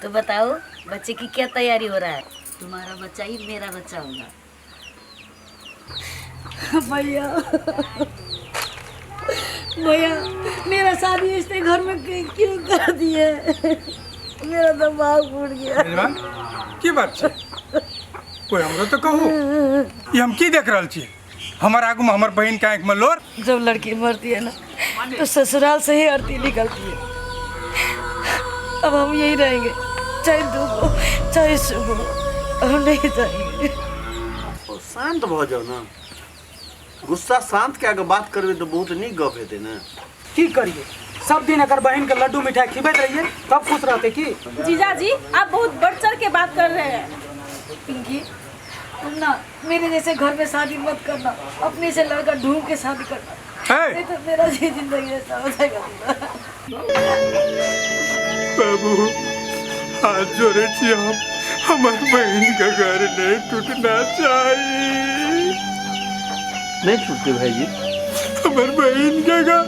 तो बताओ बच्चे की क्या तैयारी हो रहा है? तुम्हारा बच्चा ही मेरा बच्चा होगा। भैया भैया, मेरा शादी इसने घर में क्यों कर दिए? मेरा दिमाग फूट गया। मेजबान, की बात छै? कोई हमरो तो कहू, ई हम की देख रहल छी? हमर आगू में हमर बहिन के आँखि में लोर। जब लड़की मरती है ना तो ससुराल से ही आरती निकलती है। अब हम यही रहेंगे, चाहे दुख हो चाहे सुख हो, हम नहीं जाएंगे। ओ, शांत भऽ जाउ ने, गुस्सा शांत कए कऽ बात करबै तऽ बहुत नीक गप हेतै ने। की करिए, सब दिन अगर बहन के लड्डू मिठाई खिबैत रहिए तब खुश रहते की? जीजाजी, आप बहुत बढ़ चढ़ के बात कर रहे हैं। पिंकी, तुम ना मेरे जैसे घर में शादी मत करना, अपने से लड़का ढूंढ के शादी करना, ए! नहीं तो मेरा जी जिंदगी ऐसा हो जाएगा। बाबू, हाथ जोड़े छी हम, हमर बहिन के घर नहीं टूटना चाहिए। नहीं छूटते भाईजी। हमर बहिन के घर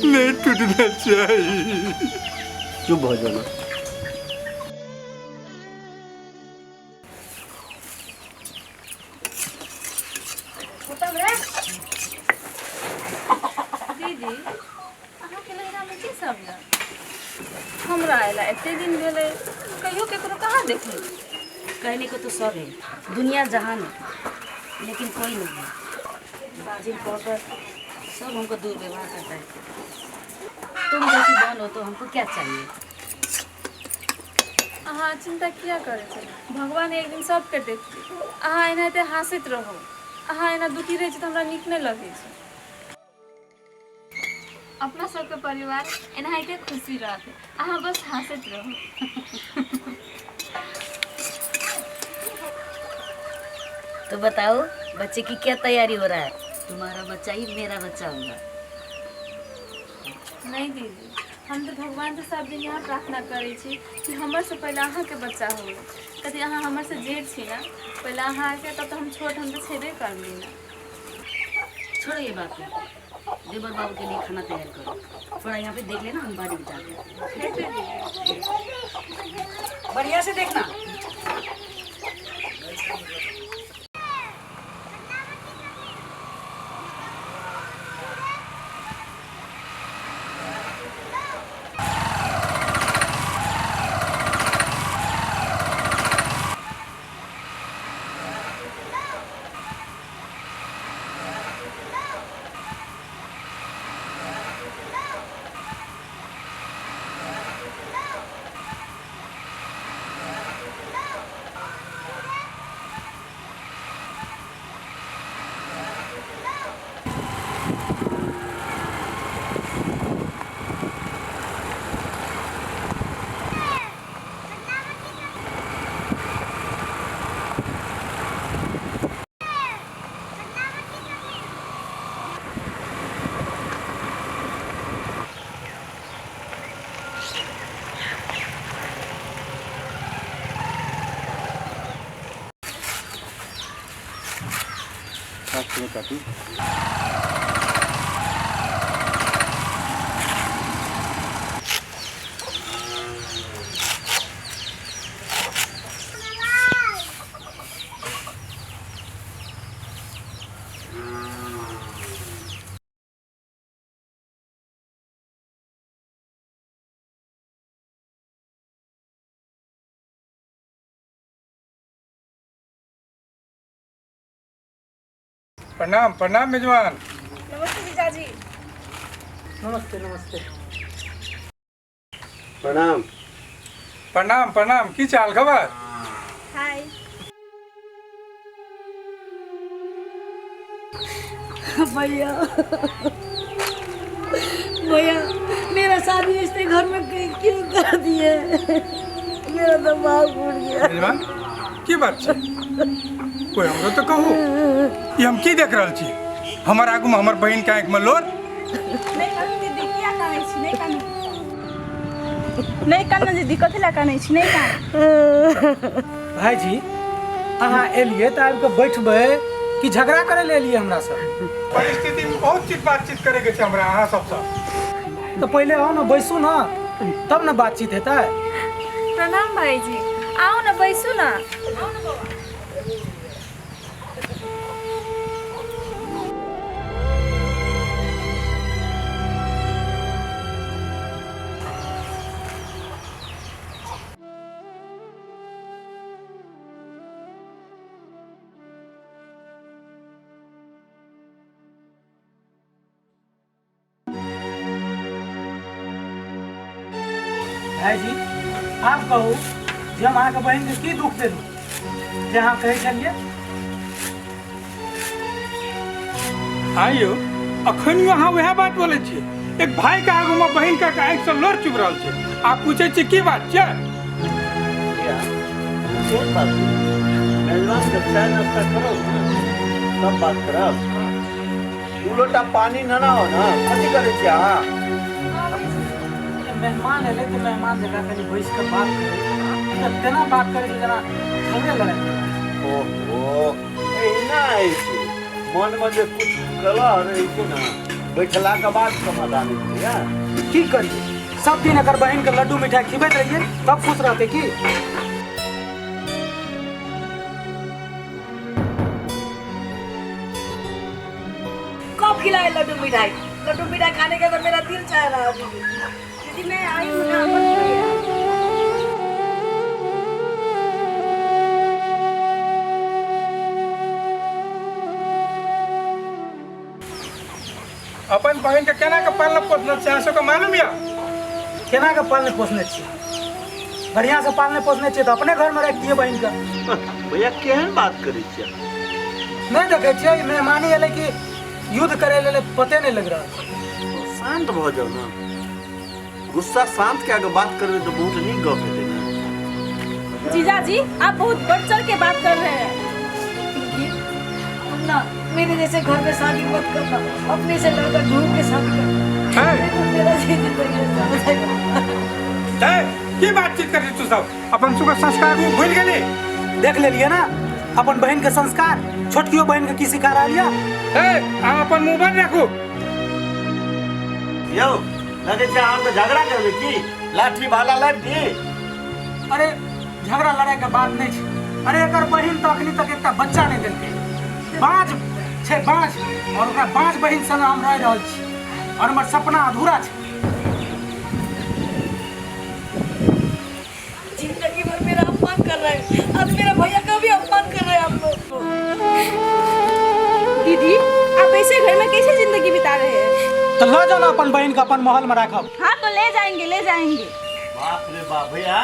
नहीं टूटना चाहिए। चुप भऽ जाउ ने। दीदी, अहाँके नैहरामे के सब यऽ? हमरा अयला एते दिन भेलै, कहियो केकरो कहाँ देखली। कहने को तो सब है, दुनिया जहान है, लेकिन कोई नहीं है। बाजिल कहकर सब हमको दुर्व्यवहार करता है। तुम जैसी बहन हो तो हमको क्या चाहिए? अहाँ चिंता किया करै छी? भगवान एक दिन सबके देखतै। अहाँ एनाहिते हँसैत रहू। अहाँ एना दुखी रहै छी तऽ हमरा नीक नहि लगै छै। अपना सबके परिवार एनाहिते खुशी रहतै, अहाँ बस हँसैत रहू। तो बताओ बच्चे की क्या तैयारी हो रहा है? तुम्हारा बच्चा ही मेरा बच्चा होगा। नहीं दीदी, हम तऽ भगवान से सब दिन यहाँ प्रार्थना करै छी कि हमर से पहिले अहाँके बच्चा हो। कथी अहाँ हमर से जेठ छी ने, पहिले अहाँके, तब तऽ हम छोट, हम तऽ छेबे करली ने। छोड़ो ये बात को, देवर बाबू के लिए खाना तैयार करो, थोड़ा यहाँ पे देख लेना, हम बाड़ी में जाते हैं। ठीक है दीदी। बढ़िया से देखना। काटू। प्रणाम प्रणाम मेजबान। नमस्ते जीजाजी। नमस्ते नमस्ते। प्रणाम। प्रणाम प्रणाम। की चाल खबर? हाय। भैया भैया, मेरा शादी इसने घर में क्यों कर दिए? मेरा दिमाग फूट गया। मेजबान, की बात छै? कोई हमरो तो कहू, ई हम की देख रहल छी? हमर आगू में हमर बहिन के आँखि में लोर। नहि कानू दीदी, किया कानै छी? नहि कानू, नहि कानू दीदी, कथी लए कानै छी? नहि कानू। भाईजी, अहाँ एलियै तऽ आबि कऽ बैठबै कि झगड़ा करै लए एलियै हमरा सब? परिस्थिति में बहुत चीज बातचीत करे के छै हमरा अहाँ सबसँ। तऽ पहिले आउ ने, बैसू ने, तब ने बातचीत हेतै। प्रणाम भाईजी, आओ ना बैसू ना। आओ ना बाबा। भाईजी आप कहू जे हम अहाँके बहिनके की दुख देलहुँ जे अहाँ कहै छलियै? आइयो अखन अहाँ वएह बात बोलै छियै। एक भाई के आगू में बहिन के आँखि से लोर चुभ रहल छै, आ पूछै छियै की बात छै? कोन बात? मेहमान के चाय नाश्ता करो ना, तब बात करब। दू लोटा पानी न ना हो ना, कथी करै छियै अहाँ? मेहमान एलै तऽ मेहमान जकाँ कनि बैस कऽ बात करै, तऽ तेना बात करै छै जेना झगड़े लड़ाइ। ओहो एहिना होइ छै, मनमे जे कुछ कलह रहै छै ने, बैठलाके बाद समाधान होइ छै। या की करियै, सब दिन एकर बहिनके लड्डू मिठाई खिबैत रहियै तब खुश रहतै की? कब खिलाए लड्डू मिठाई? लड्डू मिठाई खाने का तो मेरा दिल चाह रहा है। दीदी मैं आई हूँ ना, मत करिए। अपन बहिन के केना के पालने पोसने छै अहाँ सबके मालूम यऽ? केना के पालने पोसने छियै? बढ़िआँ से पालने पोसने छियै तऽ अपने घरमे राखि दियै बहिनके। भैया केहन बात करै छियै? नहि देखै छियै मेहमानी एलै कि युद्ध करै लेल पते नहि लागि रहल छै। शांत भऽ जाउ ना, गुस्सा शांत कए के बात करबै तऽ बहुत नीक गप हेतै ने। जीजाजी आप बहुत बढ़ चढ़ के बात कर रहे हैं। तुम ना मेरे जैसे घर में शादी मत करना, अपने से लड़का ढूंढ के शादी करना। मेरा जिंदगी की बातचीत करै तू सब? अपन सबके संस्कार भूलि गेली? देख लेलियै ना अपन बहिन के संस्कार, छोटकियो बहिन के की सिखा रहल यऽ? अहाँ अपन मुँह बंद राखू। यौ लगै छै अहाँ तऽ झगड़ा करबै की? लाठी भाला लाबि दी? अरे झगड़ा लड़ाई के बात नहीं छै। अरे एकर बहिन तऽ अखनी तक एकटा बच्चा नहि देलकै, बाँझ छै बाँझ, और ओकरा बाँझ बहिन संग हम रहि रहल छी और हमर सपना अधूरा छै। जिंदगी भर मेरा अपमान कर रहे हैं, आज मेरा भैया का भी अपमान कर रहे हैं आप लोग। दीदी आप ऐसे घर में कैसे जिंदगी बिता रहे हैं? तो ल जाओ ना अपन बहन के अपन महल में राखब। हाँ तो ले जाएंगे ले जाएंगे। बाप रे बाप भैया,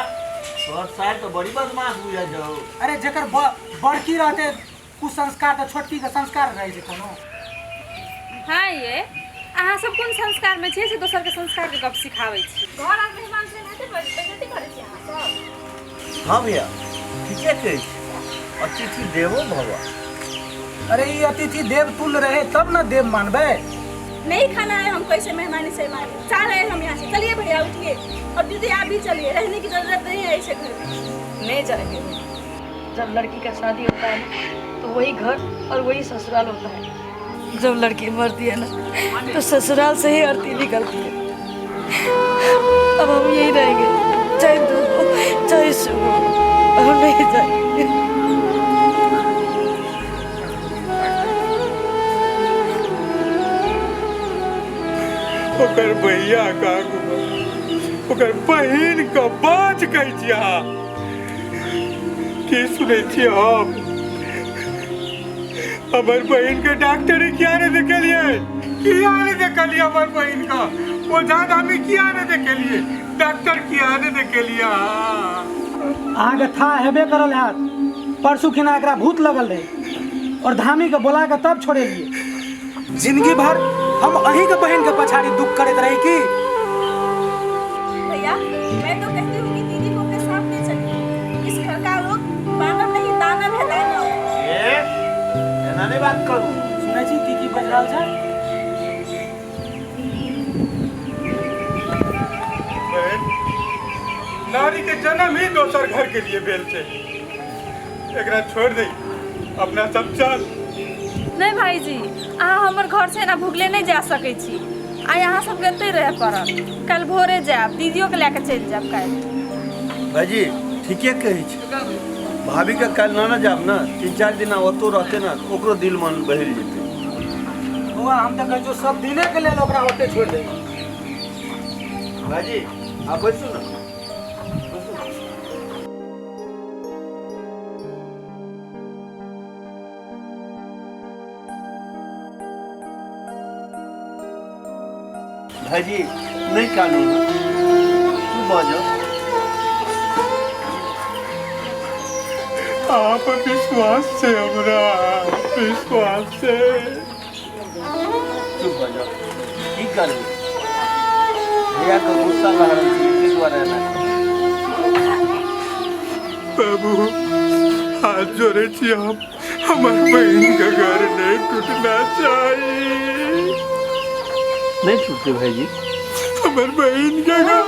तोहर साइड तो बड़ी बदमाश बुझा जाओ। अरे जेकर बड़की रहते कुसंस्कार तऽ छोटकी के संस्कार रहै छै कोनो। हाँ ये अहाँ सब कोन संस्कार में छियै से दोसर के संस्कार के गप सिखाबै छी? घर आर मेहमान से एनाहिते बेइज्जती करै छी अहाँ सब। हाँ भैया ठीके कहै छी, अतिथि देवो भव। अरे ई अतिथि देव तुल्य रहे तब ना देव मानबै। नहीं खाना है हमको ऐसे मेहमानी से मारे जा रहे हैं हम यहाँ से। चलिए भैया उठिए, और दीदी आप भी चलिए, रहने की जरूरत नहीं है ऐसे घर में। नहीं जाएंगे। जब लड़की का शादी होता है ना तो वही घर और वही ससुराल होता है। जब लड़की मरती है ना तो ससुराल से ही अर्थी निकलती है। अब हम यही रहेंगे, चाहे दुख हो चाहे सुख हो, हम नहीं जाएंगे। ओकर भैया का आगू में ओकर बहिन के बाज कहै छी अहाँ। की सुनै छियै हम? हमर बहिन के डॉक्टर किया नहीं देखलियै? किया नहीं देखलियै हमर बहिन का? ओझा धामी किया नहीं देखलियै? डॉक्टर किया नहीं देखलियै? अहाँके था हेबे करल हैत, परसू खिना एकरा भूत लगल रहे और धामी के बोला के तब छोड़ेलियै। जिंदगी भर हम अहीं के बहन के पछाड़ी दुख करैत रही की? भैया मैं तो कहती हूँ कि दीदी को अपने साथ ले चलिए, इस घर का लोग मानव नहीं दानव है दानव। ए एना नहीं बात करू। सुनै छी की की बज रहल छै? नारी के जन्म ही दोसर घर के लिए भेल छै, एकरा छोड़ दे अपना सब चल। नहीं भाईजी अहाँ हमर घर से ना भुगले नहीं जा सकै छी, आइ अहाँ सबके एतै रहै पड़त। काल्हि भोरे जायब, दीदियोके लए कऽ चलि जायब काल्हि। भाईजी ठीके कहै छै। भाभीके काल्हि न ने जायब ने, 3-4 दिन ओतौ रहतै ने, ओकरो दिल मन बहलि जेतै। बौआ हम तऽ कहै छियौ सब दिने के लेल ओकरा ओतै छोड़ि देबै। भाईजी आब बैसू ने, बैसू। भाईजी नहीं कानू ना, तू बाजो। आप विश्वास से हमरा विश्वास से। चुप भऽ जाओ, की करबै, भैया के गुस्सा लागल छै ताहि दुआरे एना करै। बाबू हाथ जोड़े छी हम, हमर बहन के घर नहीं टूटना चाहिए। नहीं टूटते भाईजी, हमर बहन के घर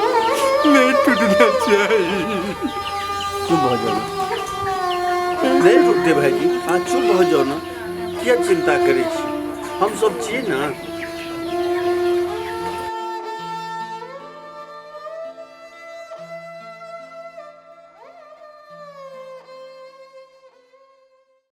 नहीं टूटना चाहिए। चुप भऽ जाओ, नहीं टूटते भाईजी, अहाँ चुप भऽ जाओ ने, किया चिंता करै छी, हम सब छी ने।